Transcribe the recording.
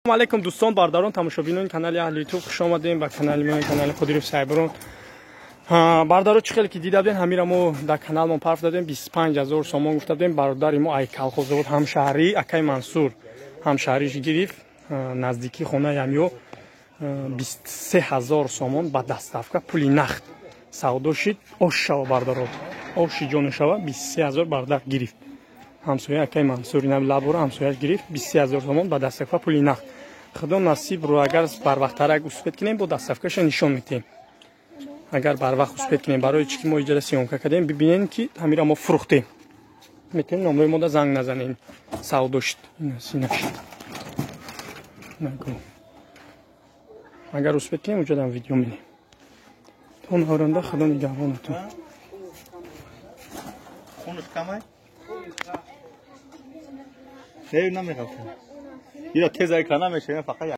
Алейкум, дӯстон, бародарон, тамошобинони канали Аҳли Ютуб, хуш омадем ба канали мо, канали Қодиров Сайброн. Бародаро, чӣ хеле ки дида будем, ҳамира мо дар каналмон парф дадем, 25 000 сомон гуфта будем. Бародари мо ай Калхозобод, ҳамшаҳрӣ акай Мансур, ҳамшаҳриш гирифт, наздикии хонаи ҳамё, 23 000 сомон ба доставка, пули нақд савдо шид. Ош шава, бародаро, оши ҷону шава, 23 000 бародар гирифт. Ҳамсоя акай Мансур ина лабора ҳамсояш гирифт, 23 000 сомон ба доставка, пули нақд. Худо насиб рӯ, агар барвақттарак успеть кунем, бо доставкаша нишон медиҳем. Агар барвақт успеть кунем, барои чӣ ки мо иҷода съёмка кардем, бибинем, ки ҳамира мо фурӯхтем, метавонем номрои мода занг назанем. Савдо шид, синашид. Агар успеть кунем, уҷодам видео менем. То навранда Худо нигаҳбонатон. Хунаш камай? Не, намехоҳам. Ира тез ай кана мешавем фақат.